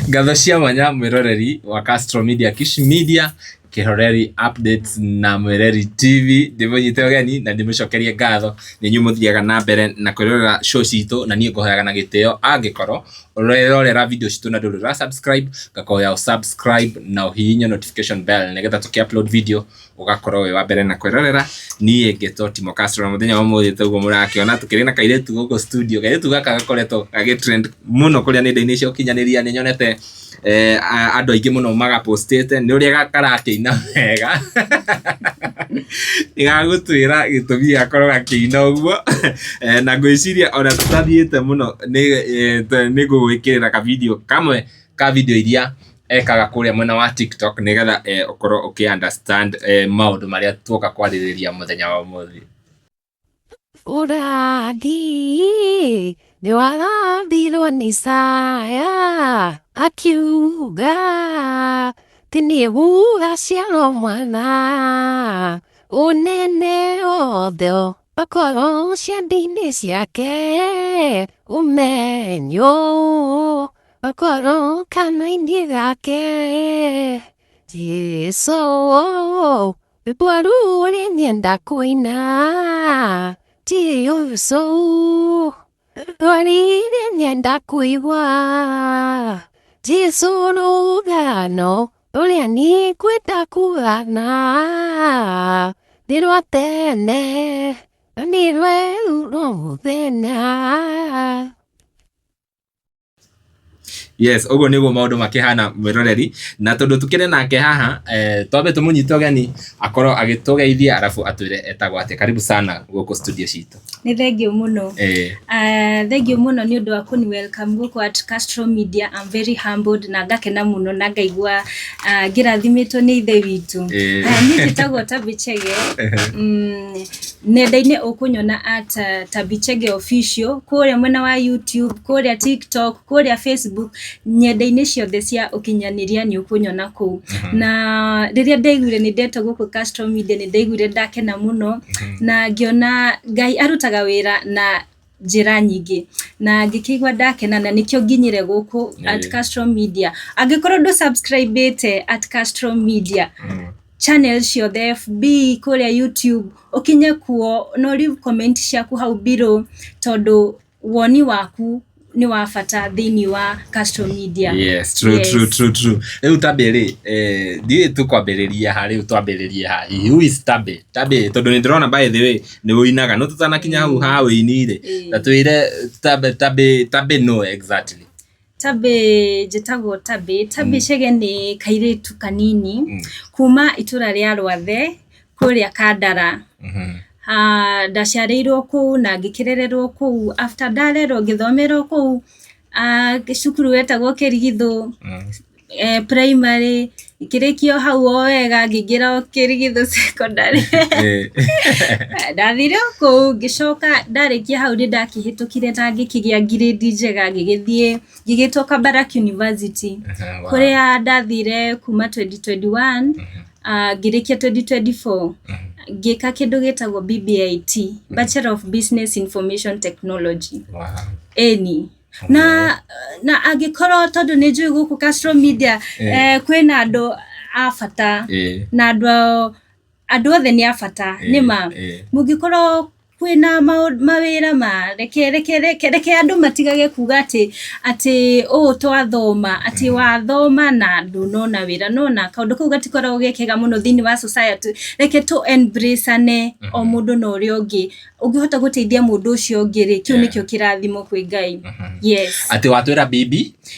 Ngatho cia mwanya mwĩroreri wa Castro Media, Kish Media, Kĩroreri Updates na Mwĩreri TV. Ndĩmũnyite ũgeni na ndĩmũcokerie ngatho nĩ inyuĩ mũthiaga na mbere na kwĩrorera show citũ, na niĩ ngũhoyaga na gĩtĩo angĩkorwo ũrerorera video citũ na ndũrĩ ũra subscribe, ngakũhoya ũ subscribe na ũhihinye notification bell nĩgetha tũkĩ upload video ũgakorwo wĩ wa mbere na kwĩrorera. Niĩ ngetwo Timo Castro na mũthenya wa ũmũthĩ toguo mũrakĩona tũkĩrĩ na kairĩtu gũkũ studio. Kairĩtu gaka gakoretwo gagĩ trend mũno kũrĩa nenda-inĩ cia ũkinyanĩria. Nĩ nyonete andũ aingĩ mũno magapostĩte nĩ ũrĩa karakĩina wega. Nĩ gagũtwĩra gĩtũmi gakorwo gakĩina ũguo. Na ngwĩciria ona tũtathiĩte mũno nĩ ngũgwĩkĩrĩra ka video kamwe ka video iria ekaga kũrĩa mwena wa TikTok nĩgetha ũkorwo ũkĩ understand maũndũ marĩa tuoka kwarĩrĩria mũthenya wa ũmũthĩ. Ũrathi nĩ warathirwo nĩ Isaya akiuga atĩ nĩ gũgaciarwo mwana, ũnene wothe ũgakorwo ciande-inĩ ciake, ũmenyo ũgakorwo kanua-inĩ gake. Jesũ Rwĩmbo rũrĩ nyenda kũina Jesũ rwĩmbo rĩrĩ nyenda kũigua Jesũ rũgano rũrĩa niĩ ngwenda kũgana Nĩ rwa tene na nĩ rwerũ no mũthenya. Yes, ũguo nĩguo maũndũ makĩhana mwĩroreri, na tondũ tũkĩrĩ nake haha twambe tũmũnyite ũgeni akorwo agĩtũgeithia arabu atwĩre etagwo atĩa. Karibu sana gũkũ studio citũ. Nĩ thengiũ mũno. Thengiũ mũno nĩ ũndũ wa kũni welcome gũkũ at Castro Media. I'm very humbled na ngakena mũno na ngaigua ngĩrathimĩtwo nĩ ithe witũ. Niĩ njĩtagwo Tabby Chege. Nenda-inĩ ũkũnyona at Tabby Chege Official, kũrĩa mwena wa YouTube, kũrĩa TikTok, kũrĩa Facebook, nenda-inĩ ciothe cia ũkinyanĩria nĩ ũkũnyona kũu. Na rĩrĩa ndaiguire nĩ ndetwo gũkũ Castro Media nĩ ndaiguire ndakena mũno, na ngĩona Ngai arutaga wĩra na njĩra nyingĩ, na ngĩkĩigua ndakena na nĩkĩo nginyire gũkũ at Castro Media. Angĩkorwo ndũ subscribe ĩte at Castro Media, channel ciothe FB, kũrĩa YouTube, ũkinye kuo na ũ leave comment ciaku hau below tondũ woni waku nĩ wa bata thĩinĩ wa Castro Media. Yes, true, Yes. true, true, true. Rĩu Tabby rĩ, ndiũĩ tũkwambĩrĩria ha, rĩu twambĩrĩrie ha. Hihi who is Tabby? Tabby, tondũ nĩ ndĩrona by the way nĩ ũinaga, no tũtanakinya hau ha ũini rĩ, ta twĩre Tabby, Tabby, Tabby no exactly. Tabby njĩtagwo Tabby. Tabby Chege nĩ kairĩtu kanini kuma itũra rĩa Rwathe kũrĩa Kandara. Ndaciarĩirwo kũu na ngĩkĩrererwo kũu. After ndarerwo ngĩthomera o kũu cukuru wetagwo Kĩrigithũ primary, ngĩrĩkia o hau o wega ngĩingĩra o Kĩrigithũ secondary. Ndathire o kũu ngĩcoka ndarĩkia hau nĩ ndakĩhĩtũkire na ngĩkĩgĩa ngirĩndi njega ngĩgĩthiĩ ngĩgĩtwo Kabarak University kũrĩa ndathire kuma 2021 ngĩrĩkia 2024 ngĩka kĩndũ gĩtagwo BBIT, Bachelor of Business Information Technology. Ĩni na angĩkorwo tondũ nĩ njũĩ gũkũ Castro Media kwĩna andũ a bata na andũ othe nĩ a bata nĩma mũngĩkorwo kwĩna mawĩra ma reke reke reke reke andũ matigage kuga atĩ atĩ ũũ twathoma atĩ wathoma na ndũnona wĩra nona kaũndũ kau gatikoragwo ge kega mũno thĩinĩ wa society. Reke tũ embrace ane o mũndũ na ũrĩa ũngĩ. Ũngĩhota gũteithia mũndũ ũcio ũngĩ rĩ, kĩu nĩkĩo kĩrathimo kwĩ Ngai. Yes. Atĩ watwĩra BB?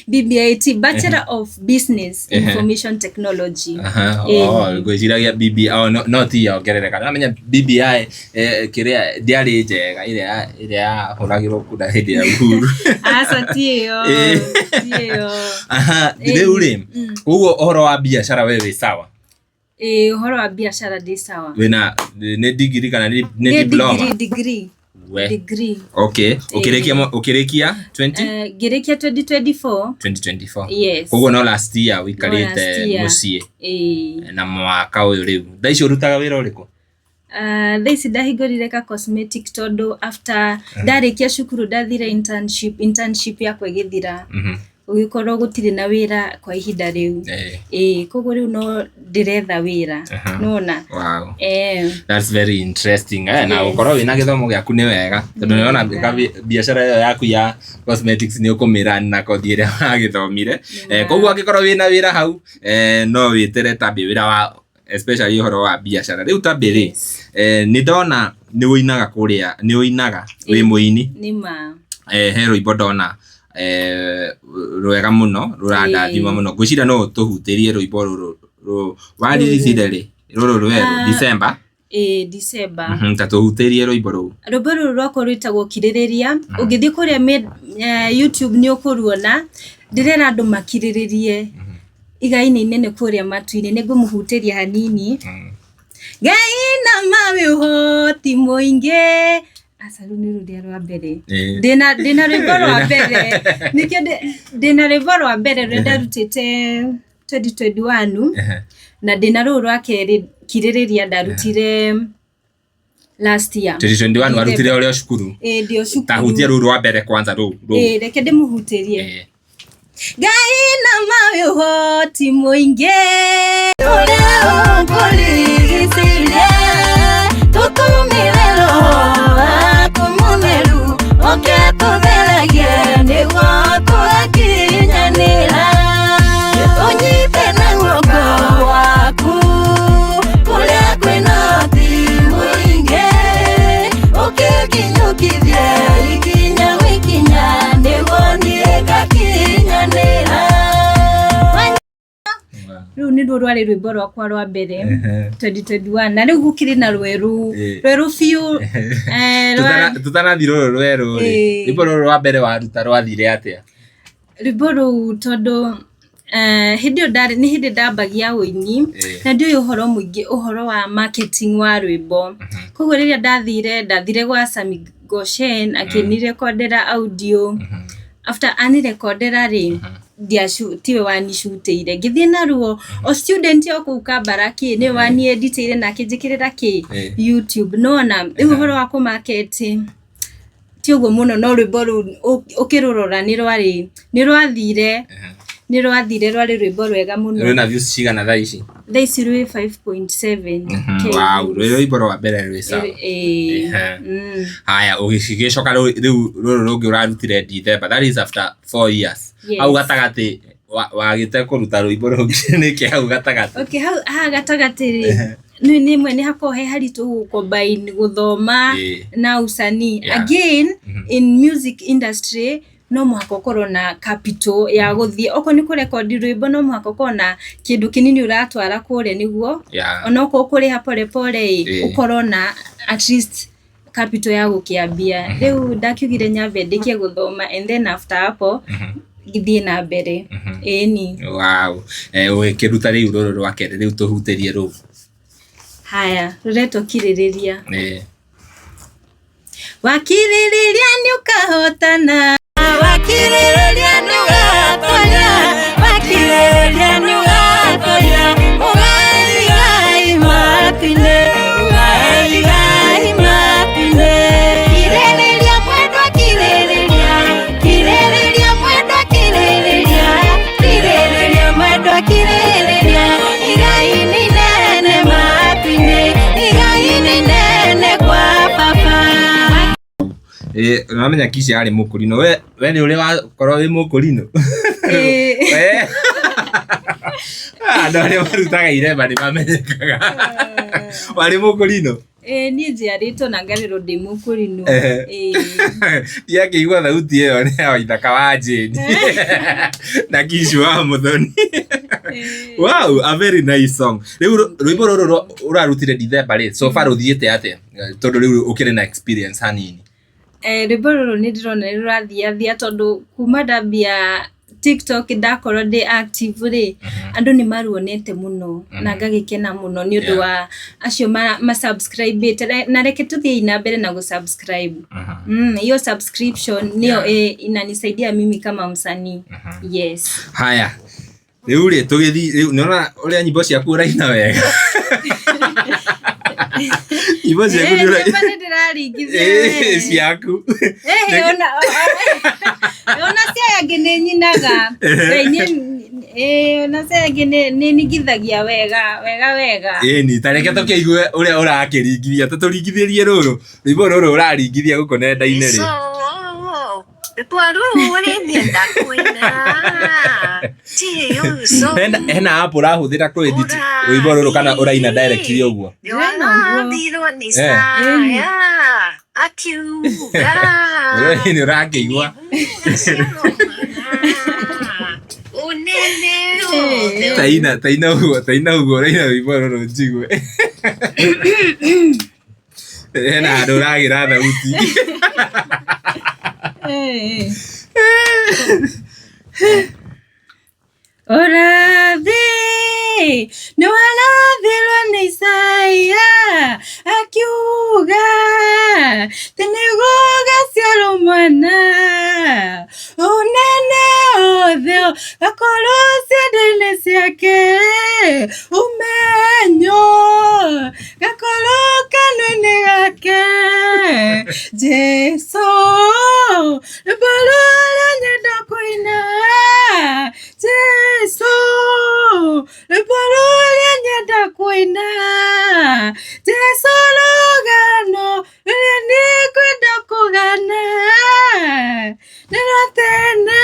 BBIT, Bachelor of Business Information Technology. Aha, Ĩĩ. oh, ngwĩciragia BBI, oh, no, no ti yongerereka. Namenya BBI kĩrĩa ndĩarĩ njega ĩrĩa ĩrĩa yahũragĩrwo kura hĩndĩ ya Uhuru. Aca ti ĩyo, ti ĩyo. Aha, rĩu rĩ, koguo ũhoro wa biacara we wĩ sawa? Ĩĩ ũhoro wa biacara ndĩ sawa. Wĩna nĩ degree kana nĩ nĩ Nĩ diploma? degree, degree. We. Degree. Okay, ũkĩrĩkia ũkĩrĩkia 20? Ngĩrĩkia 2024. 2024. Yes. Koguo no last year No last ũikarĩte year. mũciĩ Ĩĩ. na mwaka ũyũ rĩu. Thaa ici ũrutaga wĩra ũrĩkũ? Thaa ici ndahingũrire ka cosmetic tondũ after ndarĩkia cukuru ndathire internship, internship yakwa ĩgĩthira. Gũgĩkorwo gũtirĩ na wĩra kwa ihinda rĩu. Ĩĩ, koguo rĩu no ndĩretha wĩra. Nĩwona? Wow. Eh. That's very interesting. Na Yes. gũkorwo wĩna gĩthomo gĩaku nĩ wega tondũ Nĩ nĩwona wega. biacara ĩyo yaku ya cosmetics nĩ ũkũmĩrani na kothi ĩrĩa wagĩthomire. Nĩ ma. Koguo angĩkorwo wĩna wĩra hau, no wĩtĩre Tabby wĩra wa especially ũhoro wa biacara. Rĩu Tabby rĩ, Yes. nĩ ndona nĩ ũinaga kũrĩa, nĩ ũinaga wĩ mũini. Nĩ ma. He rwĩmbo ndona rwega mũno rũrandathima mũno, ngwĩciria no ũtũhutĩrie rwĩmbo rũrũ wariricire rĩ, rũrũ rwerũ December. Ĩĩ, December. Ta tũhutĩrie rwĩmbo rũu. Rwĩmbo rũrũ rwakwa rwĩtagwo Kirĩrĩria. Ũngĩthiĩ kũrĩa YouTube nĩ ũkũruona. Ndĩrera andũ makirĩrĩrie. Igai nĩ inene kũrĩa matu-inĩ. Nĩ ngũmũhutĩria hanini. Ngai na mawe ũhoti mũingĩ. Aca rũu nĩ rũrĩa rwa mbere. Ndĩna rwĩmbo rwa mbere. Nĩkĩo ndĩna rwĩmbo rwa mbere rũrĩa ndarutĩte 2021 na ndĩna rũu rwa kerĩ Kirĩrĩria ndarutire last year. 2021 warutire ũrĩ o cukuru? Ĩĩ, ndĩ o cukuru. Ta hutia rũu rwa mbere kwanza rũu. Ĩĩ, reke ndĩmũhutĩrie. Ngai na mawe ũhoti mũingĩ ũrĩa ũkũrigicĩirie, tũtũmĩre roho waku mũtheru ũke tũtheragie nĩguo tũgakinyanĩra. Ũnyite na guoko gwaku kũrĩa kwĩna ũhoti mũingĩ, ũkĩnginyũkithie ikinya gwĩ ikinya nĩguo niĩ ngakinyanĩra. Rũu nĩruo rwarĩ rwĩmbo rwakwa rwa mbere 2021 na rĩu gũkĩrĩ na rwerũ rwerũ biũ. Tũtanathiĩ rũrũ rwerũ rĩ, rwĩmbo rũrũ rwa mbere waruta rwathire atĩa? Rwĩmbo rũu tondũ hĩndĩ ĩyo ndarĩ nĩ hĩndĩ ndambagia ũini na ndiũĩ ũhoro mũingĩ ũhoro wa marketing wa rwĩmbo. Koguo rĩrĩa ndathire gwa Sammy Goshen akĩnirekondera audio. After anirekondera rĩ, tiwe wanicutĩire, ngĩthiĩ naruo o student o kũu Kabaraki nĩwe wanieditĩire na akĩnjĩkĩrĩra kĩ YouTube. Nĩwona rĩu ũhoro wa kũ market ti ũguo mũno, no rwĩmbo rũu ũkĩrũrora nĩ rwathire, nĩ rwathire, rwarĩ rwĩmbo rwega mũno. Rwĩna views cigana thaa ici? Thaa ici rwĩ 5.7 K. Wow, rwĩ rwĩmbo rwa mbere rwĩ sawa. Haya, ũgĩcoka rĩu rũrũ rũngĩ ũrarutire December, that is after 4 years. Hau gatagatĩ wagĩte kũruta rwĩmbo rũngĩ nĩkĩ hau gatagatĩ? Okay, hau haha gatagatĩ rĩ, nĩ rĩmwe nĩ hakoragwo he haritũ gũ combine gũthoma na usanii. Again, in music industry no mũhaka ũkorwo na capital ya gũthiĩ, okorwo nĩ kũrekondi rwĩmbo no mũhaka ũkorwo na kĩndũ kĩnini ũratwara kũrĩa nĩguo onokorwo ũkũrĩha pole pole ĩ, ũkorwo na at least capital ya gũkĩambia. Rĩu ndakiugire nyambe ndĩkie gũthoma and then after hapo ngĩthiĩ na mbere. Ĩni. Wow. Ũgĩkĩruta rĩu rũrũ rwa kerĩ, rĩu tũhutĩrie rũu. Haya, rũretwo Kirĩrĩria. Wakirĩrĩria nĩ ũkahotana, wakirĩrĩria nĩ ũgatonya, wakirĩrĩria nĩ ũgatonya, ũgaigai matu-inĩ, ũgaigai matu-inĩ. Kirĩrĩria mwendwa, kirĩrĩria, kirĩrĩria mwendwa, kirĩrĩria, kirĩrĩria mwendwa, kirĩrĩria, igai nĩ inene matu-inĩ, igai nĩ inene kwa Baba. Ũramenya Kici arĩ mũkũrinũ, we nĩ ũrĩ wakorwo wĩ mũkũrinũ? Andũ arĩa marutaga iremba nĩ mamenyekaga. Warĩ mũkũrinũ? Ĩĩ, niĩ njiarĩtwo na ngarerwo ndĩ mũkũrinũ. Ndiakĩigua thauti ĩyo nĩ ya Waithaka wa Jane na Kici wa Mũthoni. Wow, a very nice song. Rĩu rwĩmbo rũrũ ũrarutire December rĩ, so far rũthiĩte atĩa? Tondũ rĩu ũkĩrĩ na experience hanini. Rwĩmbo rũrũ nĩ ndĩrona nĩ rũrathiathia tondũ kuma ndambia TikTok ndakorwo ndĩ active rĩ, andũ nĩ maruonete mũno na ngagĩkena mũno nĩ ũndũ wa acio ma subscribe-ĩte, na reke tũthiĩ na mbere na gũ subscribe. Hiyo subscription nĩyo inanisaidia mimi kama msanii. Yes. Haya, rĩu rĩ tũgĩthiĩ rĩu nĩũrona ũrĩa nyĩmbo ciaku ũraina wega. Nyĩmbo ciaku nĩ ndĩraringithia ciaku. Ona cia aya angĩ nĩ nyinaga. Ngai ona cia aya angĩ nĩ ningithagia wega wega wega. Ĩni, ta reke tũkĩigue ũrĩa ũrakĩringithia, tũtũringithĩrie rũrũ rwĩmbo rũrũ ũraringithia gũkũ nenda-inĩ rĩ. Hena app ũrahũthĩra kũ edit rwĩmbo rũrũ kana ũraina directly ũguo? Nĩ ũrakĩigua. Taina taina ũguo, taina ũguo ũraina rwĩmbo rũrũ njigue. Hena handũ ũragĩra thauti. Ũrathi nĩ warathirwo nĩ Isaia akiuga atĩ nĩ gũgaciarwo mwana, ũnene wothe ũgakorwo ciande-inĩ ciake, ũmenyo gakorwo kanua-inĩ gake. Jesu rwĩmbo rũrĩa nyenda kũina, Jesu rwĩmbo rũrĩa nyenda kũina, Jesu rũgano rũrĩa niĩ ngwenda kũgana, nĩ rwa tene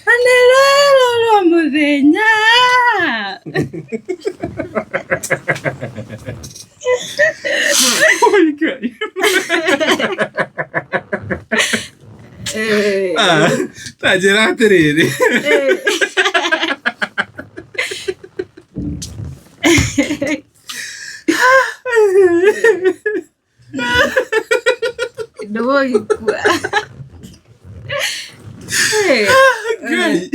na nĩ rwerũ rwa mũthenya. Ah, ta njĩra atĩrĩrĩ, Ndũgũgĩkua. Ngai,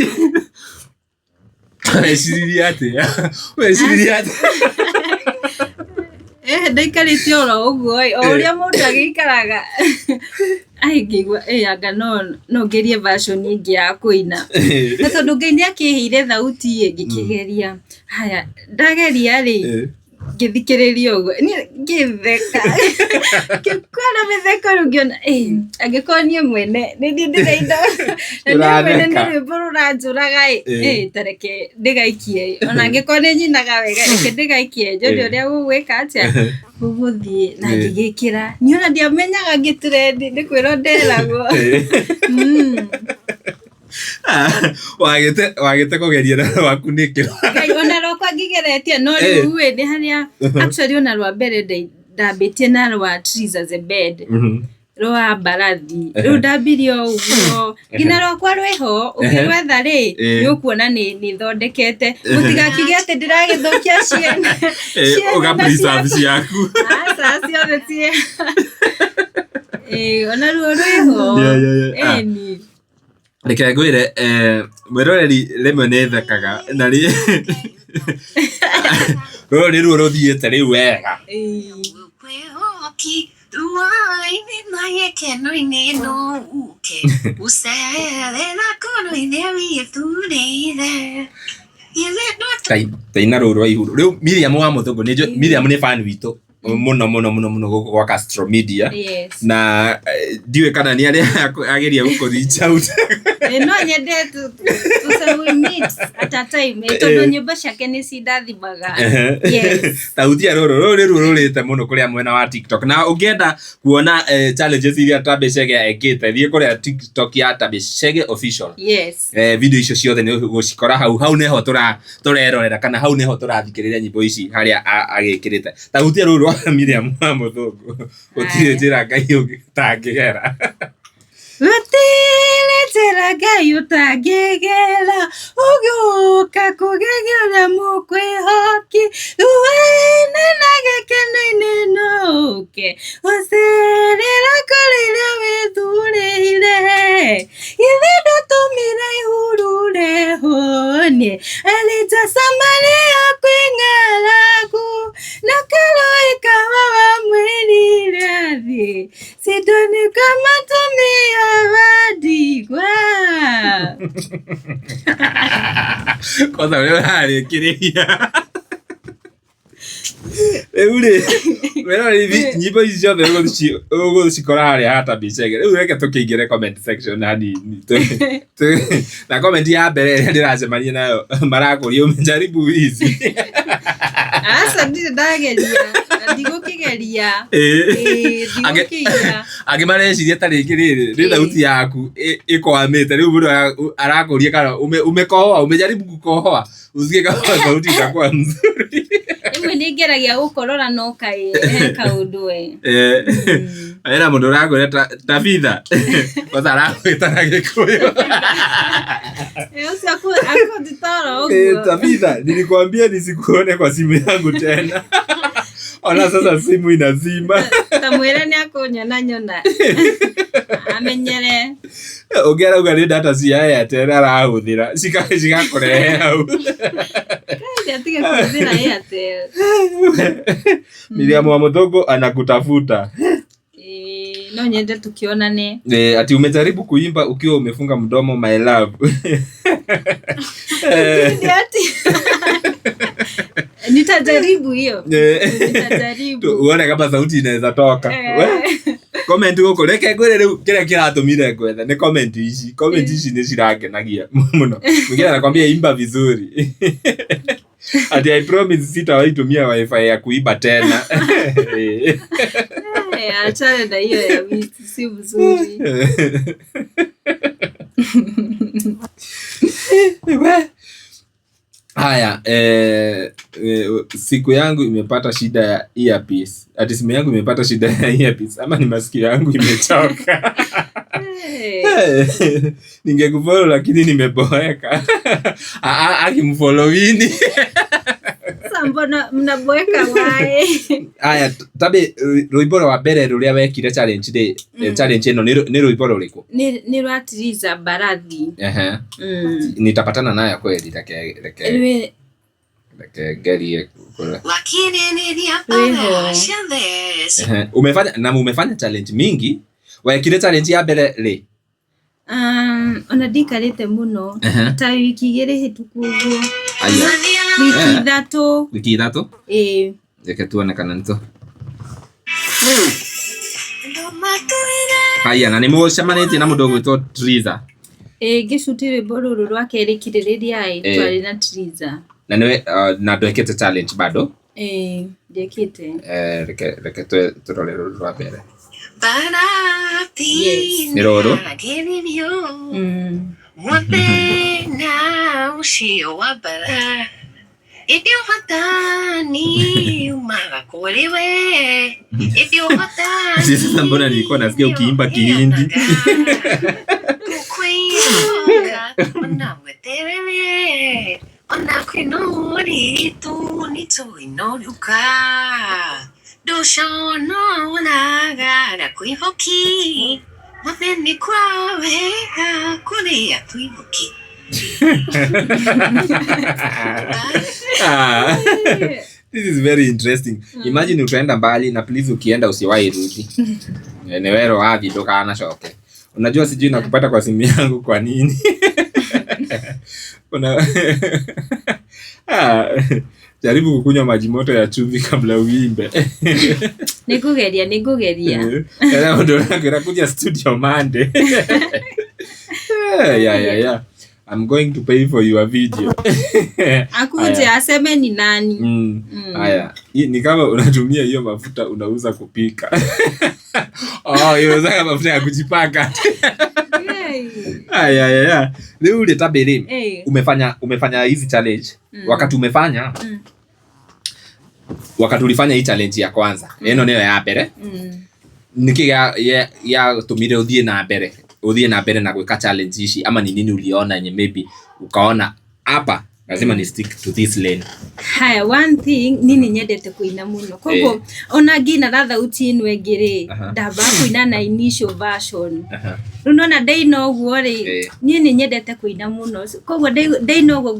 weciririe atĩa? Weciririe atĩa? Ndaikarĩte oro ũguo ĩ, o ũrĩa mũndũ agĩikaraga. Ai ngĩigua ĩ anga no ngerie version ĩngĩ ya kũina. Na tondũ Ngai nĩ akĩheire thauti ĩ, ngĩkĩgeria. Haya, ndageria rĩ, ngĩthikĩrĩria ũguo, niĩ ngĩtheka. Ngĩkua na mĩtheko rĩu ngĩona ĩ, angĩkorwo niĩ mwene nĩ niĩ ndĩraina na niĩ mwene nĩ Ũratheka. rwĩmbo rũranjũraga ĩ, ĩ ta reke ndĩgaikie ĩ. Ona angĩkorwo nĩ nyinaga wega, reke ndĩgaikie njone ũrĩa gũgwĩka atĩa, gũgũthiĩ. Na ngĩgĩkĩra. Niĩ ona ndiamenyaga ngĩtrendi, nĩ kwĩrwo nderagwo. Wagĩte wagĩte kũgeria na rwaku nĩkĩ? Ngai, ona rwakwa ngĩgeretie no rĩu ĩ, nĩ harĩa actually ona rwa mbere ndambĩtie na rwa Trees as a Bed, rwa mbarathi. Rĩu ndambirie o ũguo nginya rwakwa rwĩho, ũngĩrwetha rĩ, nĩ ũkuona nĩ thondekete. Mũtigakiuge atĩ ndĩragĩthũkia ciene ciene Ũga na preserve ciakwa. ciaku. Aca, ciothe ciĩ. Ĩĩ, ona ruo rwĩho. Yeah. Ah. Ĩni. Reke ngwĩre, mwĩroreri, rĩmwe nĩ thekaga na rĩ rũrũ nĩ ruo rũthiĩte rĩu wega. Ĩĩ. Taina rũrũ rwa ihuru rĩu. Miriam wa Mũthũngũ nĩ njũĩ Miriam nĩ fan witũ mũno mũno mũno mũno gũkũ gwa Castro Media. Yes. Na ndiũĩ kana nĩ arĩa ageria gũkũ reach out. No nyende to we meet at a time, tondũ nyĩmbo ciake nĩ cindathimaga. Yes. Tautia rũrũ rũrũ nĩruo rũrĩte mũno kũrĩa mwena wa TikTok, na ũngĩenda kuona challenges iria Tabishege ekĩte, thiĩ kũrĩa TikTok ya Tabishege Official. Yes. Video icio ciothe nĩ ũgũcikora hau. Hau nĩho tũrerorera kana hau nĩho tũrathikĩrĩria nyĩmbo ici harĩa agĩkĩrĩte. Tahutia rũrũ rwa Miriam wa Mũthũngũ, gũtirĩ njĩra Ngai ũtangĩgera. Gũtirĩ njĩra Ngai ũtangĩgera, ũgĩũka kũgeria ũrĩa mũkwĩhoki, ruo-inĩ na gĩkeno-inĩ no ũke, gũcerera kũrĩ iria wĩthurĩire. Githĩ ndũtũmire ihurure hũnie, Elija Samaria kwĩ ng'aragu, na kĩroika wamwĩrire athiĩ Sidoni kama tumia wa ndigwa. Kwanza ũrĩa ũrarĩkĩrĩria. Rĩu rĩ, wĩroreri nyĩmbo ici ciothe ũgũcikora harĩa ha Tabby Chege. Rĩu reke tũkĩingĩre comment section hanini. Na comment ya mbere ĩrĩa ndĩracemania nayo marakũria umejaribu wizi. Aca ndirĩ ndageria na ndigũkĩgeria. Ĩĩ. Ĩĩ, ndigũkĩiya. Angĩ mareciria ta rĩngĩ rĩrĩ nĩ thauti yaku ĩkwamĩte rĩu mũndũ arakũria kana umekohoa, umejaribu kukohoa usikie kama sauti itakuwa nzuri. Rĩmwe nĩ ngeragia gũkorora no kaĩ he kaũndũ we. Eh, hena mũndũ ũrakwĩra Tabitha kwanza arakwĩta na Gĩkũyũ. Ũcio akũnditoro Eh, ũguo. Tabitha, nilikwambia nisikuone kwa simu yangu tena. Ona sasa simu inazima. Ta mwĩre nĩ akũnyona nyona. Amenyere. Ũngĩ arauga nĩ data cia Airtel arahũthĩra cigakũrehe hau. Atige kũhũthĩra Airtel. Miriam wa Mũthũngũ anakutafuta. Ĩĩ, no nyende tukionane. Eh, ati umejaribu kuimba ukiwa umefunga mdomo my love. Eh, Nĩ ati. Nitajaribu hiyo. Eh, Nitajaribu. uone kama sauti inaweza toka. Eh. We, comment gũkũ reke ngwĩre rĩu kĩrĩa kĩratũmire ngwethe nĩ comment ici. Comment ici nĩ cirangenagia mũno. Mwingine anakwambia imba vizuri. Ati I promise sitawahi tumia wifi ya kuiba tena. Eh, achane na hiyo ya wizi, si mzuri. We. Haya, siku yangu imepata shida ya earpiece. Ati simu yangu imepata shida ya earpiece ama ni masikio yangu imechoka. Eh, Ningekufollow lakini nimeboeka. Akimfollowini. Sasa mbona mnaboeka wae? Haya, Tabby, rwĩmbo rwa mbere rũrĩa wekire challenge rĩ, challenge ĩno nĩ rwĩmbo rũrĩkũ? Nĩ rwa Triza Mbarathi. Ehe. Mm. Nitapatana nayo kweli, reke reke Rwĩ reke ngerie kũrora. rwĩho. Ehe. Umefanya na umefanya challenge mingi. Wekire challenge ya mbere rĩ? Ona ndikarĩte mũno Ehe. ta wiki igĩrĩ hĩtũku ũguo, Aya. wiki Eh. ithatũ. Wiki ithatũ? Ĩĩ. Reke tuone kana nĩtũ. Haya, na nĩ mũcemanĩtie na mũndũ ũgwĩtwo Triza. Ĩĩ, ngĩcuti rwĩmbo rũrũ rwa kerĩ kirĩrĩria ĩ, Eh. twarĩ na Triza. Na nĩwe na ndwekĩte challenge bado. Ĩĩ, ndiĩkĩte. Eh, reke reke tũrore rũrũ rwa mbere. Yes. Nĩ rũrũ. Mm. Sasa mbona nilikuwa nasikia ukiimba Kihindi? Ah, this is very interesting. Imagine utaenda mbali na please ukienda usiwahi rudi. Ni wero wathi ndukanacoke. Unajua sijui nakupata kwa simu yangu kwa nini? Una ah, jaribu kukunywa maji moto ya chumvi kabla uimbe. Nĩngũgeria, nĩngũgeria. Era mũndũ ũrakwĩra kuja studio Monday. Yeah, yeah, yeah. I'm going to pay for your video. Akuje aseme ni nani. Mm. Haya, hii ni kama unatumia hiyo mafuta unauza kupika. Oh, unauza mafuta ya kujipaka. Hey. Haya, haya, haya. Rĩu rĩ Tabby rĩ, Eh. umefanya hizi challenge. Wakati umefanya wakati ulifanya hii challenge ya kwanza, ĩno nĩyo ya mbere. Nĩkĩ gĩatũmire ũthiĩ na mbere? Ũthiĩ na mbere na gwĩka challenge ici ama ni nini uliona yenye maybe ukaona hapa lazima ni stick to this lane? Haya, one thing ni nĩ nyendete kũina mũno koguo Eh. ona ngĩina na thauti ĩno ĩngĩ rĩ, Aha. ndambaga kũina na initial version. Aha. Rĩu nona ndaina ũguo rĩ, niĩ nĩ nyendete kũina mũno, koguo ndaina ũguo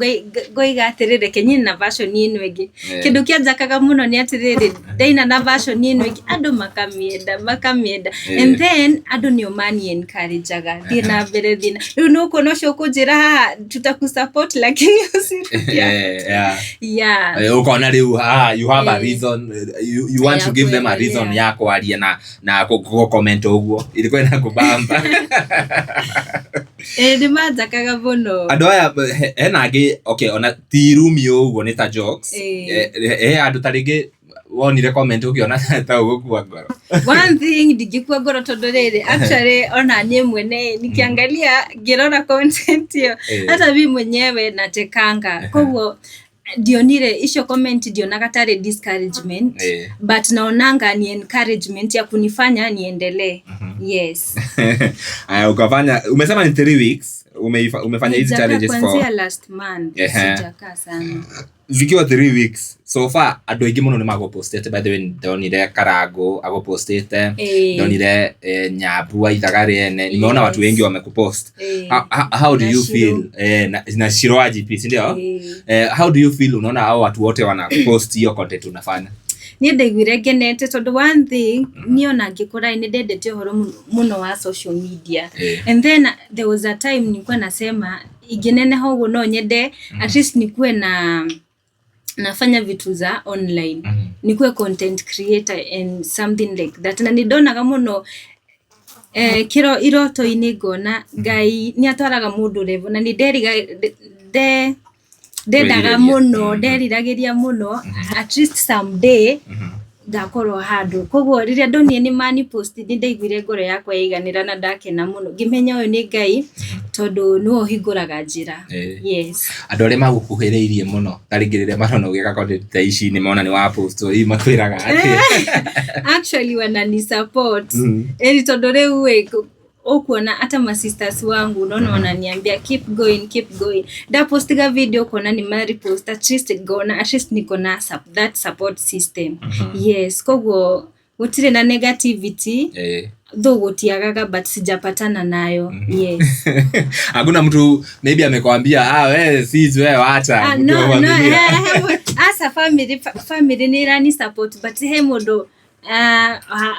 ngoiga atĩrĩrĩ, reke nyine na version ĩno ĩngĩ. Kĩndũ kĩanjakaga mũno nĩ atĩrĩrĩ, ndaina na version ĩno ĩngĩ andũ makamĩenda makamĩenda, and then andũ nĩo mani encourage aga thiĩ na mbere, thiĩ na rĩu nĩ ũkuona ũcio ũkũnjĩra haha tutakusupport lakini usirudie. Yeah. Ũkona rĩu you have a reason, you want to give them a reason ya kwaria na gũ comment ũguo ilikuwa inakubamba. Ĩĩ, nĩ manjakaga mũno. Andũ aya hena angĩ, okay, ona ti rumi ũguo, nĩ ta jokes. He andũ ta rĩngĩ wonire comment ũkĩona ta ũgũkua ngoro? One thing, ndingĩkua ngoro tondũ rĩrĩ, actually ona niĩ mwene nikiangalia, ngĩrora content ĩyo, hata mi mwenyewe nachekanga. Koguo ndionire icio comment, ndionaga tarĩ discouragement, but naonanga ni encouragement ya kunifanya niendelee. Yes. Aya, ukafanya, umesema ni 3 weeks umefanya hizi Sijakaa, challenges for kuanzia last month. Ehe. Sijakaa sana. Zikiwa 3 weeks so far, andũ aingĩ mũno nĩ magũpostĩte. By the way, ndonire Karango agũpostĩte, ndonire Nyambu wa Ithaga rĩene, nimeona watu wengi wamekupost. How do Na you Shiro. feel? Na Shiro wa GP, si ndio? How do you feel unaona hao watu wote wanapost hiyo content unafanya? Niĩ ndaiguire ngenete tondũ one thing, niĩ ona ngĩkũra nĩ ndendete ũhoro mũno wa social media. And then there was a time nilikuwa nasema ingĩneneha ũguo no nyende at least nikuwe na nafanya vitu za online, nikuwe content creator and something like that. Na nĩ ndonaga mũno kĩro iroto-inĩ, ngona Ngai nĩ atwaraga mũndũ level, na nĩ nderiga nde ndendaga Kwĩrirĩria. mũno, nderiragĩria mũno at least someday ngakorwo handũ. Koguo rĩrĩa ndonire nĩ mani post, nĩ ndaiguire ngoro yakwa yaiganĩra na ndakena mũno, ngĩmenya ũyũ nĩ Ngai tondũ nĩwe ũhingũraga njĩra. Yes. Andũ arĩa magũkuhĩrĩirie mũno, ta rĩngĩ rĩrĩa marona ũgĩka content ta ici, nĩ mona nĩ wa post, hihi makwĩraga atĩa? Actually wanani support. Ĩni tondũ rĩu ĩ, ũkuona hata masisters wangu, unaona wananiambia keep going, keep going. Ndapostiga video kuona ni maripost, at least ngona at least niko na that support system. Yes, koguo gũtirĩ na negativity, though gũtiagaga, but sijapatana nayo. Yes. Hakuna mtu maybe amekwambia, "Ah, we sis, we wacha"? Ah, mtu no, wa no, familia. Asa family nĩ ĩrani support, but he mũndũ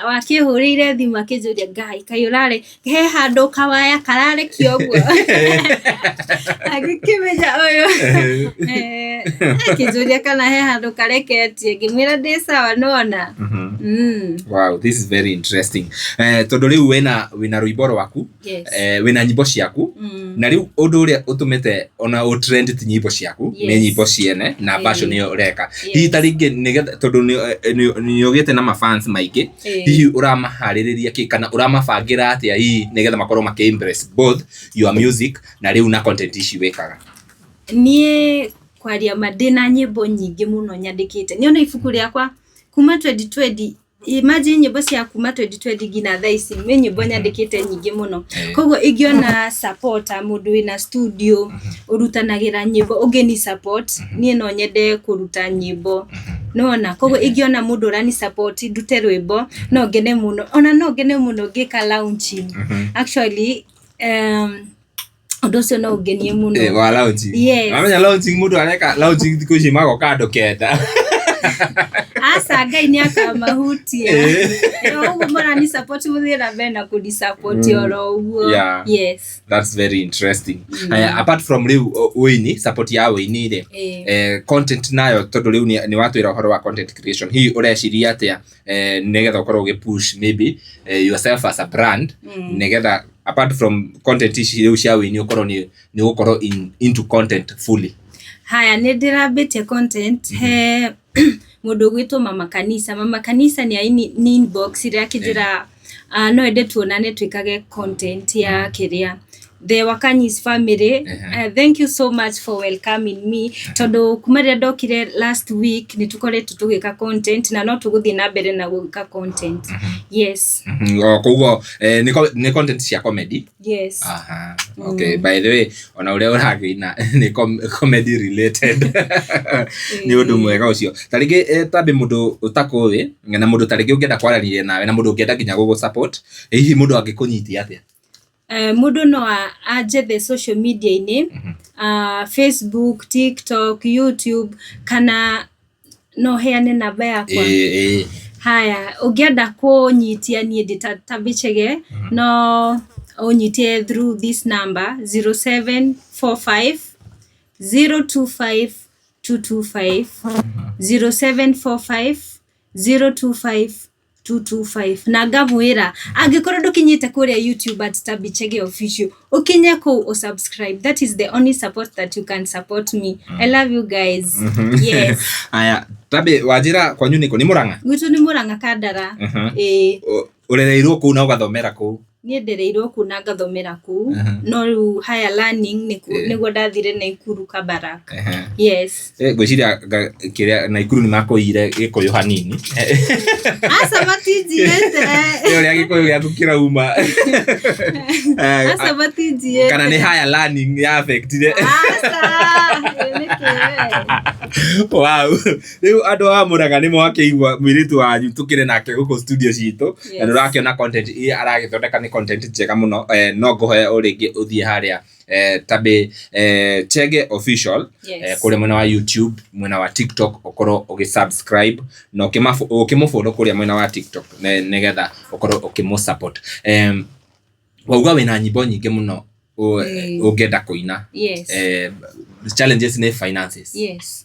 wakĩhũrĩire thimũ akĩnjũria, "Ngai, kaĩ ũrarĩ he handũ kawaya kararekio ũguo?" Agĩkĩmenya ũyũ. Akĩnjũria kana he handũ kareketie, ngĩmwĩra ndĩ sawa nona. Wow, this is very interesting. Tondũ rĩu wĩna rwĩmbo rwaku, wĩna nyĩmbo ciaku, na rĩu ũndũ ũrĩa ũtũmĩte ona ũ trend ti nyĩmbo ciaku, nĩ nyĩmbo ciene na version ĩyo ũreka. Hihi ta rĩngĩ nĩgetha, tondũ nĩ ũgĩte na mafans maingĩ, hihi ũramaharĩrĩria kĩ kana ũramabangĩra atĩa hihi nĩgetha makorwo makĩ embrace both your music na rĩu na content ici wĩkaga? Niĩ kwaria ma, ndĩna nyĩmbo nyingĩ mũno nyandĩkĩte. Nĩ ona ibuku rĩakwa kuma 2020. Imagine nyĩmbo cia kuma 2020 nginya thaa ici, nĩ nyĩmbo nyandĩkĩte nyingĩ mũno. Koguo ingĩona supporter, mũndũ wĩna studio ũrutanagĩra nyĩmbo ũngĩni support, niĩ no nyende kũruta nyĩmbo nona. Koguo ingĩona mũndũ ũrani support ndute rwĩmbo, no ngene mũno, ona no ngene mũno ngĩka launching. Actually, ũndũ ũcio no ũngenie mũno. Wa launching. Yes. Wamenya launching, mũndũ areka launching thikũ ici magoka andũ 9. Aca, Ngai nĩ akamahutia. Ũguo marani support, mũthiĩ na mbere na kũni support oro ũguo. Yes. That's very interesting. Apart from rĩu ũini, support ya ũini rĩ, content nayo, tondũ rĩu nĩ watwĩra ũhoro wa content creation, hihi ũreciria atĩa nĩgetha ũkorwo ũgĩ push maybe yourself as a brand, nĩgetha apart from content ici rĩu cia ũini, ũkorwo nĩ ũgũkorwo into content fully? Haya, nĩ ndĩrambĩtie content he mũndũ ũgwĩtwo Mama Kanisa. Mama Kanisa nĩ nĩ inbox ĩrĩa akĩnjĩra no ende tuonane twĩkage content ya kĩrĩa The Wakanyis family. Thank you so much for welcoming me, tondũ kuma rĩrĩa ndokire last week nĩ tũkoretwo tũgĩka content na no tũgũthiĩ na mbere na gũgĩka content. Yes. O, koguo nĩ content cia comedy? Yes. Aha, okay. By the way, ona ũrĩa ũrakĩina nĩ comedy related. Nĩ ũndũ mwega ũcio. Ta rĩngĩ tambe mũndũ ũtakũĩ na mũndũ ta rĩngĩ ũngĩenda kwaranĩria nawe na mũndũ ũngĩenda nginya gũgũ support, hihi mũndũ angĩkũnyitia atĩa? Mũndũ no anjethe social media-inĩ, Facebook, TikTok, YouTube, kana no heane namba yakwa. Ĩĩ, ĩĩ. Haya, ũngĩenda kũnyitia niĩ ndĩ ta Tabby Chege, no ũnyitie through this number 0745 025 225, 0745 025 225. Na ngamwĩra angĩkorwo ndũkinyĩte kũrĩa YouTube at Tabby Chege Official, ũkinye kũu ũsubscribe. That is the only support that you can support me. I love you guys. Yes. Aya, Tabby, wanjĩra kwanyu nĩkũ? Nĩ Mũrang'a? Gwitũ nĩ Mũrang'a Kandara. Ĩĩ. Ũrereirwo kũu na ũgathomera kũu? Niĩ ndereirwo kũu na ngathomera kũu, no rĩu higher learning nĩguo ndathire Naikuru Kabarak. Yes. Ngwĩciria kĩrĩa Naikuru nĩ makũire Gĩkũyũ hanini. Aca, matinjiĩte. Nĩ ũrĩa Gĩkũyũ gĩaku kĩrauma. Aca, matinjiĩte. Kana nĩ higher learning ya affectire? Aca, nĩkĩ? Wow. Rĩu andũ a Mũrang'a nĩ mwakĩigua mũirĩtu wanyu tũkĩrĩ nake gũkũ studio citũ, na nĩ ũrakĩona content iria aragĩthondeka nĩ content njega mũno. No ngũhoe o rĩngĩ ũthiĩ harĩa Tabby Chege Official, kũrĩa mwena wa YouTube, mwena wa TikTok, ũkorwo ũgĩ-subscribe na ũkĩmũfollow kũrĩa mwena wa TikTok, nĩgetha ũkorwo ũkĩmũ-support. Wauga wĩna nyĩmbo nyingĩ mũno ũngĩenda kũina. Challenges nĩ finances. Yes.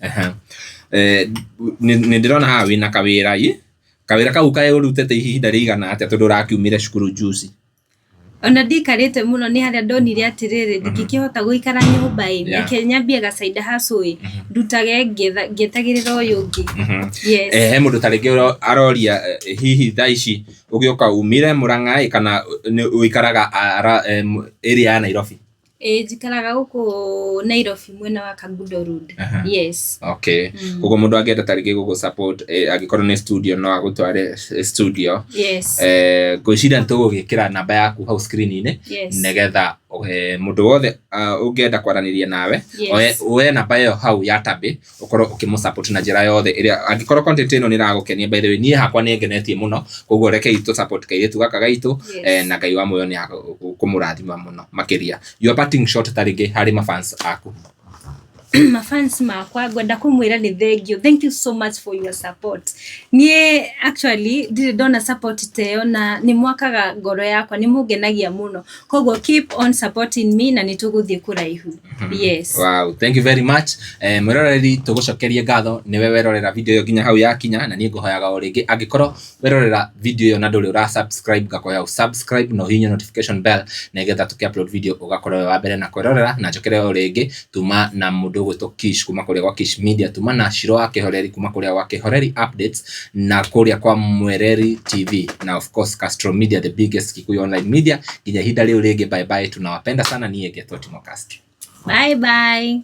Nĩ ndĩrona haha wĩna kawĩra ĩ kawĩra kau kaĩ ũrutĩte ihinda rĩigana atĩa, tondũ ũrakiumire cukuru juzi? Ona ndikarĩte mũno, nĩ harĩa ndonire atĩrĩrĩ, ndingĩkĩhota gũikara nyũmba ĩ, reke nyambie ga side hustle ĩ, ndutage ngĩetagĩrĩra ũyũ ũngĩ. Yes. He mũndũ ta rĩngĩ aroria, hihi thaa ici ũgĩũka umire Mũrang'a ĩ, kana nĩ ũikaraga area ya Nairobi? Ĩ, njikaraga gũkũ Nairobi mwena wa Kangundo Road. Yes. Okay, koguo mũndũ angĩenda ta rĩngĩ gũgũ support, angĩkorwo nĩ studio, no agũtware studio? Yes. Ngwĩciria nĩ tũgũgĩkĩra namba yaku hau screen-inĩ, nĩgetha mũndũ wothe ũngĩenda kwaranĩria nawe, oe namba ĩyo hau ya Tabby, ũkorwo ũkĩmũ support na njĩra yothe ĩrĩa angĩkorwo content ĩno nĩ ĩragũkenia. By the way, niĩ hakwa nĩ ngenetie mũno, koguo rekei tũ support kairĩtu gaka gaitũ, na Ngai wa muoyo nĩ akũmũrathima mũno makĩria. Your parting shot ta rĩngĩ harĩ mafans aku? Mafans makwa, ngwenda kũmwĩra nĩ thank you, thank you so much for your support. Niĩ actually ndirĩ ndona support ta ĩyo, na nĩ mwakaga ngoro yakwa, nĩ mũngenagia mũno, koguo keep on supporting me na nĩ tũgũthiĩ kũraihu. Yes. Wow, thank you very much. Mwĩroreri, tũgũcokerie ngatho nĩwe werorera video ĩyo nginya hau yakinya, na niĩ ngũhoyaga o rĩngĩ, angĩkorwo werorera video ĩyo na ndũrĩ ũra subscribe, ngakoya subscribe na ũhihinye notification bell, nĩgetha tũkĩ upload video ũgakorwo wĩ wa mbere na kwĩrorera. Na njokere o rĩngĩ tuma na mũndũ ũgwĩtwo Kish kuma kũrĩa gwa Kish Media, tuma na Shiro wa Kĩhoreri kuma kũrĩa gwa Kĩhoreri Updates, na kũrĩa kwa Mwereri TV, na of course Castro Media, the biggest Kikuyu online media. Nginya ihinda rĩu rĩngĩ, bye bye, tunawapenda sana. Niĩ ngetwo Timo Castro. Bye bye.